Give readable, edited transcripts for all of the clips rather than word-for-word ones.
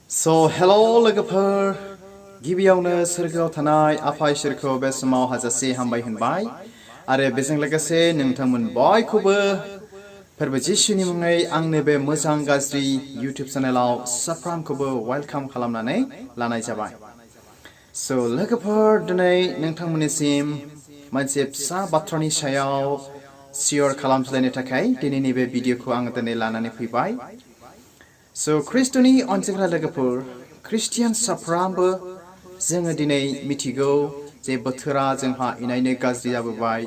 Hello लोगोफोर गिबियावनो सोरगोआव थानाय आफा इसोरखौ बे समाव हाजासे हामबाय होनबाय आरो बेजों लोगोसे नोंथांमोन बयखौबो फोरबो जिसुनि मुङै आंनि बे मोजां गाज्रि YouTube चेनेलाव साफ्रोमखौबो वेलकाम खालामनानै लानाय जाबाय। लोगोफोर दिनै नोंथांमोननिसिम मोनसे फिसा बाथ्रानि सायाव शेयार खालामज्लायनो थाखाय दिनैनि बे भिडिअखौ आं दिनै लानानै फैबाय। ख्रिस्ट'नि अनसायग्रा लोगोफोर ख्रिस्टियान साफ्रोमबो जोङो दिनै मिथिगौ जे बोथोरा जोंहा इनायनो गाज्रि जाबोबाय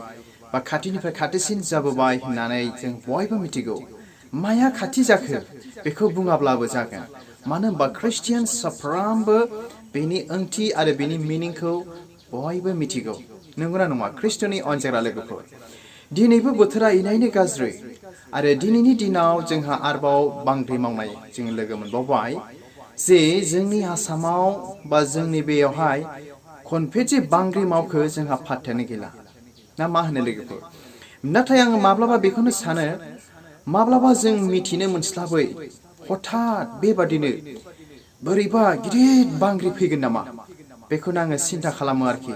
बा खाथिनिफ्राय खाथिसिन जाबोबाय होननानै जों बयबो मिथिगौ। माया खाथि जाखो बेखौ बुङाब्लाबो जागोन, मानो होनबा ख्रिस्टियान साफ्रोमबो बेनि ओंथि आरो बेनि मिनिंखौ बयबो मिथिगौ। नंगौना नङा ख्रिस्ट'नि अनसायग्रा लोगोफोर? दिनैबो बोथोरा इनायनो गाज्रि आरो दिनैनि दिनाव जोंहा आरोबाव बांग्रि मावनाय जों लोगो मोनबावबाय जे जोंनि आसामाव बा जोंनि बेयावहाय खनफे जे बांग्रि मावखो जोंहा फात्तायानो गैला। ना मा होनो लोगोफोर? नाथाय आं माब्लाबा बेखौनो सानो, माब्लाबा जों मिथिनो मोनस्लाबै हठात बेबादिनो बोरैबा गिदिर बांग्रि फैगोन नामा बेखौनो आङो सिन्था खालामो आरोखि।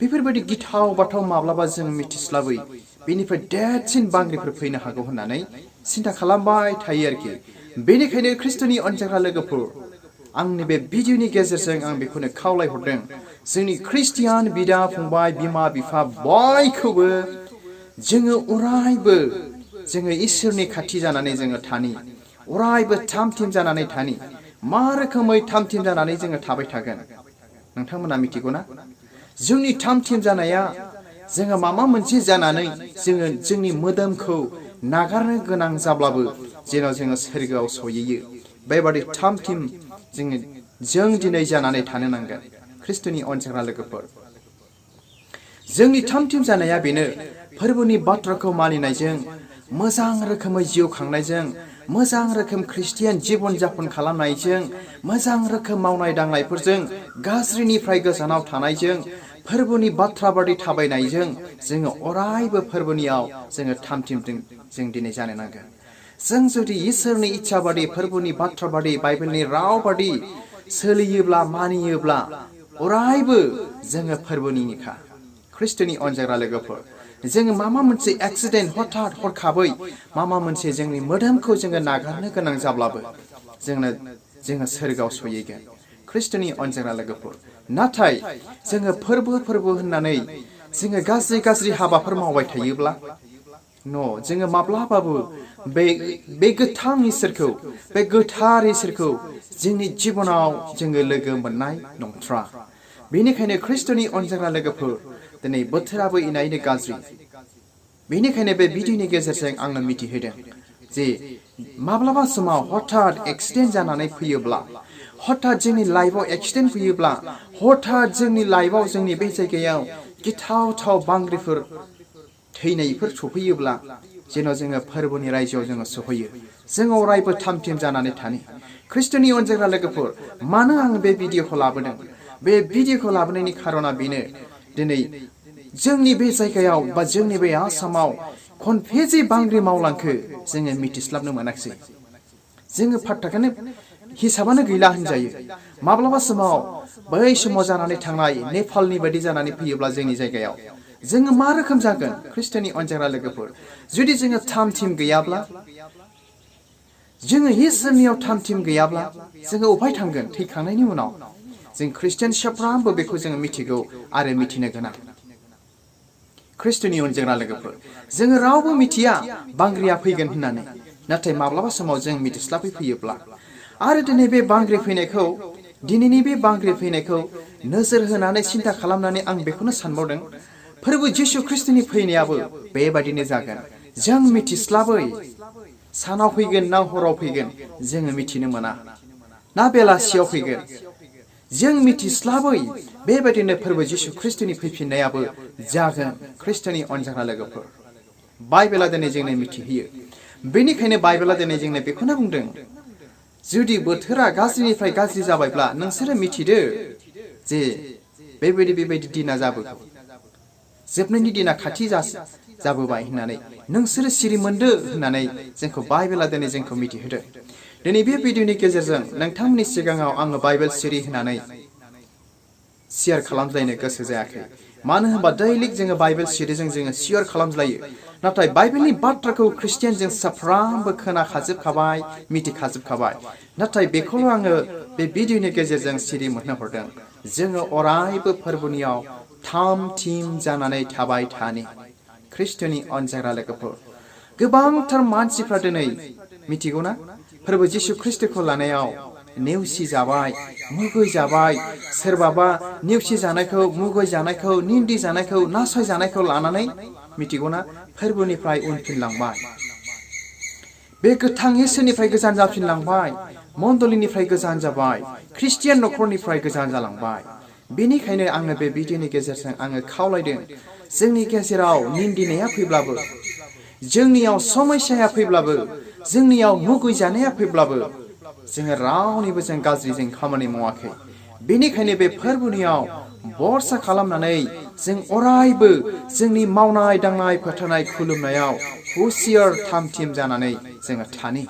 बेफोरबायदि गिथाव बाथाव माब्लाबा जों मिथिस्लाबै बेनिफ्राय देरसिन बांग्रिफोर फैनो हागौ होननानै सिन्था खालामबाय थायो आरोखि। बेनिखायनो ख्रिस्ट'नि अनसायग्रा लोगोफोर, आंनि बे भिडिअनि गेजेरजों आं बेखौनो खावलायहरदों, जोंनि ख्रिस्टियान बिदा फंबाय बिमा बिफा बयखौबो जोङो अरायबो जोङो इसोरनि खाथि जानानै जोङो थानि, अरायबो थाम थिम जानानै थानि। मा रोखोमै थाम थिम जानानै जोङो थाबाय थागोन नोंथांमोना मिथिगौ ना? जोंनि थाम थिम जानाया जोङो माबा मोनसे जानानै जोङो जोंनि मोदोमखौ नागारनो गोनां जाब्लाबो जेन' जोङो सोरगोआव सहैयो बेबादि थाम थिम जों दिनै जानानै थानो नांगोन। ख्रिस्ट'नि अनसायग्रा लोगोफोर, जोंनि थाम थिम जानाया बेनो, फोरबोनि बाथ्राखौ मानिनायजों, मोजां रोखोमै जिउ खांनायजों, मोजां रोखोम ख्रिस्टियान जीबन जापन खालामनायजों, मोजां रोखोम मावनाय दांनायफोरजों, गाज्रिनिफ्राय गोजानाव थानायजों, फोरबोनि बाथ्रा बादि थाबायनायजों जोङो अरायबो फोरबोनियाव जोङो थाम थिम जों दिनै जानो नांगोन। जों जुदि इसोरनि इच्छा बादि, फोरबोनि बाथ्रा बादि, बाइबेलनि राव बादि सोलियोब्ला मानियोब्ला अरायबो जोङो फोरबोनिखा। ख्रिस्ट'नि अनसायग्रा लोगोफोर, जोङो माबा मोनसे एक्सिडेन्ट हठात हरखाबै माबा मोनसे जोंनि मोदोमखौ जोङो नागारनो गोनां जाब्लाबो जोङो सोरगोआव सहैगोन। ख्रिस्ट'नि अनसायग्रा लोगोफोर, नाथाय जोङो फोरबो होननानै जोङो गाज्रि हाबाफोर मावबाय थायोब्ला जोङो माब्लाबाबो बे गोथां इसोरखौ, बे गोथार इसोरखौ जोंनि जिबनाव जोङो लोगो मोननाय नंथ्रा। बेनिखायनो ख्रिस्ट'नि अनसायग्रा लोगोफोर, दिनै बोथोराबो इनायनो गाज्रि। बेनिखायनो बे भिडिअनि गेजेरजों आंनो मिथिहोदों जे माब्लाबा समाव हठात एक्सिडेन्ट जानानै फैयोब्ला, हठात जोंनि लाइफआव एक्सिडेन्ट फैयोब्ला, हठात जोंनि लाइफआव जोंनि बे जायगायाव गिथाव बांग्रिफोर थैनायफोर सफैयोब्ला जेन' जोङो फोरबोनि रायजोआव जोङो सहैयो। जों अरायबो थाम थिम जानानै थानि। ख्रिस्ट'नि अनसायग्रा लोगोफोर, मानो आं बे भिडिअखौ लाबोदों? बे भिडिअखौ लाबोनायनि खारना बेनो, दिनै जोंनि बे जायगायाव बा जोंनि बे आसामाव खनफे जे बांग्रि मावलांखो जोङो मिथिस्लाबनो मोनाखिसै। जोङो फात्ताखौनो हिसाबानो गैला होनजायो। माब्लाबा समाव बै समाव जानानै थांनाय नेपालनि बायदि जानानै फैयोब्ला जोंनि जायगायाव जोङो मा रोखोम जागोन? ख्रिस्ट'नि अनसायग्रा लोगोफोर, जुदि जोङो थाम थिम गैयाब्ला, जोङो इसोरनियाव थाम थिम गैयाब्ला जोङो अफाय थांगोन थैखांनायनि उनाव? जों ख्रिस्टियान साफ्रोमबो बेखौ जोङो मिथिगौ आरो मिथिनो गोनां। ख्रिस्ट'नि अनसायग्रा लोगोफोर, जोङो रावबो मिथिया बांग्रिया फैगोन होननानै, नाथाय माब्लाबा समाव जों मिथिस्लाबै फैयोब्ला आरो दिनैनि बे बांग्रि फैनायखौ नोजोर होनानै सिन्था खालामनानै आं बेखौनो सानबावदों, फोरबो जिसु ख्रिस्ट'नि फैनायाबो बेबादिनो जागोन। जों मिथिस्लाबै सानाव फैगोन ना हराव फैगोन जोङो मिथिनो मोना, ना बेलासियाव फैगोन जों मिथिस्लाबै बेबादिनो फोरबो जिसु ख्रिस्ट'नि फैफिननायाबो जागोन। ख्रिस्ट'नि अनसायग्रा लोगोफोर, बाइबेला दिनै जोंनो मिथिहोयो। बेनिखायनो बाइबेला दिनै जोंनो बेखौनो बुंदों, जुदि बोथोरा गाज्रिनिफ्राय गाज्रि जाबायब्ला नोंसोरो मिथिदो जे बेबायदि दिना जाबोगौ, जोबनायनि दिना खाथि जाबोबाय होननानै नोंसोरो सिरि मोनदो होननानै जोंखौ बाइबेला दिनै जोंखौ मिथिहोदों। दिनै बे भिडिअनि गेजेरजों नोंथांमोननि सिगाङाव आङो बाइबेल सिरि होनानै शेयार खालामज्लायनो गोसो जायाखै मानो होनबा दैलिक जोङो बाइबेल सिरिजों जोङो शेयार खालामज्लायो नाथाय बाइबेलनि बाथ्राखौ ख्रिस्टियान जों साफ्रोमबो खोनाखाजोबखाबाय मिथिखाजोबखाबाय नाथाय बेखौल' आङो बे भिडिअनि गेजेरजों सिरि मोननो हरदों जोङो अरायबो फोरबोनियाव थाम थिम जानानै थाबाय थानि ख्रिस्ट'नि अनजाग्रा लोगोफोर गोबांथार मानसिफ्रा दिनै मिथिगौना फोरबो जिशु ख्रिस्ट'खौ लानायाव नेवसि जाबाय मुगै जाबाय सोरबाबा नेवसि जानायखौ मुगै जानायखौ निन्दि जानायखौ नासय जानायखौ लानानै मिथिगौना फोरबोनिफ्राय उनफिनलांबाय बे गोथां इसोरनिफ्राय गोजान जाफिनलांबाय मण्डलिनिफ्राय गोजान जाबाय ख्रिस्टियान नखरनिफ्राय गोजान जालांबाय बेनिखायनो आङो बे भिडिअनि गेजेरजों आङो खावलायदों जोंनि गेजेराव निन्दिनाया फैब्लाबो जोंनियाव समस्याया फैब्लाबो जोंनियाव मुगै जानाया फैब्लाबो जोङो रावनिबो जों गाज्रि जों खामानि मावाखै बेनिखायनो बे फोरबोनियाव भरसा खालामनानै जों अरायबो जोंनि मावनाय दांनाय फोथारनाय खुलुमनायाव हुसियार थामथिम जानानै जोङो थानि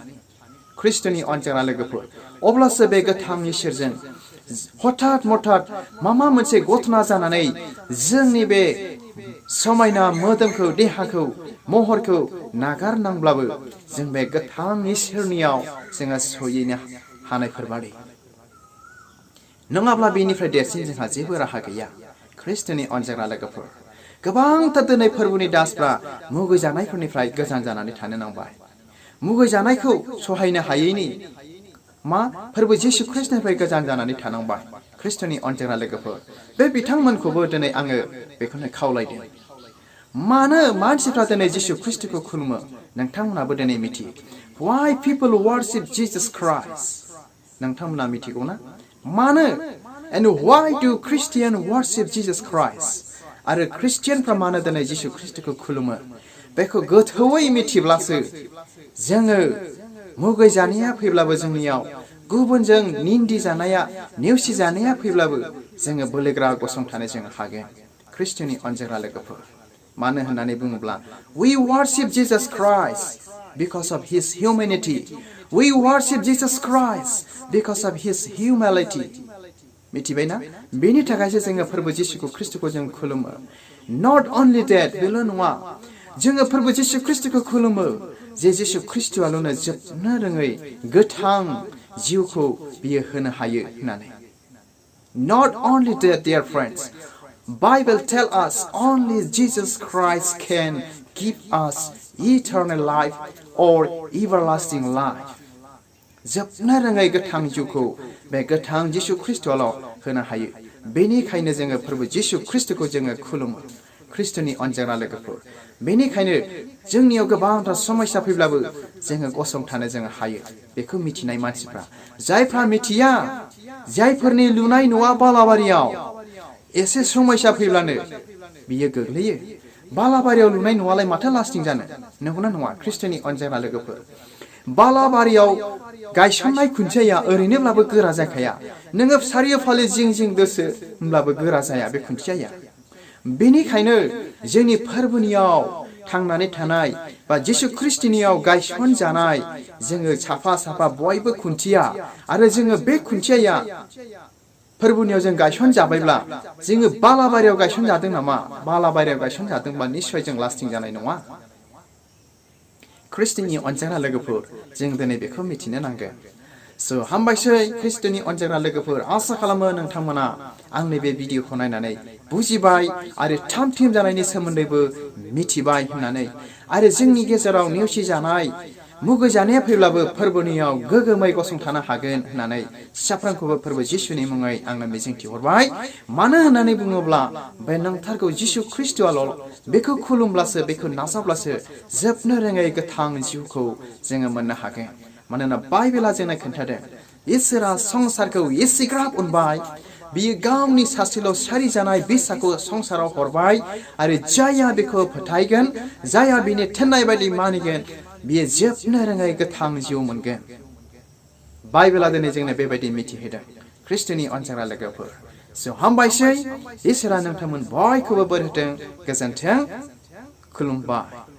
ख्रिस्ट'नि अनजाग्रा लोगोफोर अब्लासो बे गोथां इसोरजों हठात मठात माबा मोनसे घटना जानानै जोंनि बे समायना मोदोमखौ देहाखौ महरखौ नागारनांब्लाबो जों बे गोथां इसोरनियाव जोङो सहैनो हानायफोरबादि नङाब्ला बेनिफ्राय देरसिन जोंहा जेबो राहा गैया ख्रिस्ट'नि अनजाग्रा लोगोफोर गोबांथार दिनै फोरबोनि दासफ्रा मुगै जानायफोरनिफ्राय गोजान जानानै थानो नांबाय मुगै जानायखौ सहायनो हायैनि मा फोरबो जिशु ख्रिस्ट'निफ्राय गोजान जानानै थानांबाय ख्रिस्ट'नि अनजाग्रा लोगोफोर बे बिथांमोनखौबो दिनै आङो बेखौनो खावलायदों मानो मानसिफ्रा दिनै जिशु ख्रिस्ट'खौ खुलुमो नोंथांमोनाबो दिनै मिथियो why people worship Jesus Christ नोंथांमोना मिथिगौ ना मानो and why do Christians worship Jesus Christ आरो ख्रिस्टियानफ्रा मानो दिनै जिशु ख्रिस्ट'खौ खुलुमो बेखौ गोथौयै मिथिब्लासो जोङो मुगै जानाया फैब्लाबो जोंनियाव गुबुनजों निन्दि जानाया नेवसि जानाया फैब्लाबो जोङो बोलोग्रा गसंथानो जोङो हागोन ख्रिस्ट'नि अनजाग्रा लोगोफोर मानो होननानै बुङोब्ला we worship Jesus Christ because of his humanity we worship Jesus Christ because of his humility मिथिबायना बेनि थाखायसो जोङो फोरबो जिशुखौ ख्रिस्ट'खौ जों खुलुमो not only that बेल' नङा जोङो फोरबो जिशु ख्रिस्ट'खौ खुलुमो जे जिशु ख्रिस्ट'आल'नो जोबनो रोङै गोथां जिउखौ बियो होनो हायो होननानै not only that dear friends Bible tell us only Jesus Christ can give us eternal life or everlasting life जोबनो रोङै गोथां जिउखौ बे गोथां जिशु ख्रिस्ट'आल' होनो हायो बेनिखायनो जोङो फोरबो जिशु ख्रिस्ट'खौ जोङो खुलुमो ख्रिस्ट'नि अनजाग्रा लोगोफोर बेनिखायनो जोंनियाव गोबांथार समस्या फैब्लाबो जोङो गसंथानो जोङो हायो बेखौ मिथिनाय मानसिफ्रा जायफ्रा मिथिया जायफोरनि लुनाय न'आ बालाबारियाव एसे समस्या फैब्लानो बियो गोग्लैयो बालाबारियाव लुनाय न'आलाय माथो लास्टिं जानो नंगौना नङा ख्रिस्ट'नि अनजाग्रा लोगोफोर बालाबारियाव गायसननाय खुन्थियाया ओरैनोब्लाबो गोरा जाखाया नोङो सारिय'फाले जिं जिं दोसो होमब्लाबो गोरा जाया बे खुन्थियाया बेनिखायनो जोंनि फोरबोनियाव थांनानै थानाय बा जिशु ख्रिस्ट'नियाव गायसन जानाय जोङो साफा साफा बयबो खुन्थिया आरो जोङो बे खुन्थियाया फोरबोनियाव जों गायसन जाबायब्ला जोङो बालाबारियाव गायसन जादों नामा बालाबारियाव गायसन जादोंब्ला निश्चय जों लास्टिं जानाय नङा ख्रिस्ट'नि अनजाग्रा लोगोफोर जों दिनै बेखौ मिथिनो नांगोन स' हामबायसै ख्रिस्ट'नि अनजाग्रा लोगोफोर आसा खालामो नोंथांमोना आंनि बे भिडिअखौ नायनानै बुजिबाय आरो थाम थिम जानायनि सोमोन्दैबो मिथिबाय होननानै आरो जोंनि गेजेराव नेवसि जानाय मुगै जानाया फैब्लाबो फोरबोनियाव गोगोमै गसंथानो हागोन होननानै साफ्रोमखौबो फोरबो जिशुनि मुङै आङो मिजिंथिहरबाय मानो होननानै बुङोब्ला बे नंथारगौ जिशु ख्रिस्ट'आल' बेखौ खुलुमब्लासो बेखौ नाजावब्लासो जोबनो रोङै गोथां जिउखौ जोङो मोननो हागोन मानोना बाइबेला जोंनो खोन्थादों इसोरा संसारखौ एसेग्राब अनबाय बियो गावनि सासेल' सारि जानाय बिसाखौ संसाराव हरबाय आरो जायहा बेखौ फोथायगोन जायहा बिनि थिननाय बायदि मानिगोन बियो जोबनो रोङै गोथां जिउ मोनगोन बाइबेला दिनै जोंनो बेबायदि मिथिहोदों ख्रिस्ट'नि अनजाग्रा लोगोफोर स' हामबायसै इसोरा नोंथांमोन बयखौबो बोर होथों गोजोन्थों खुलुमबाय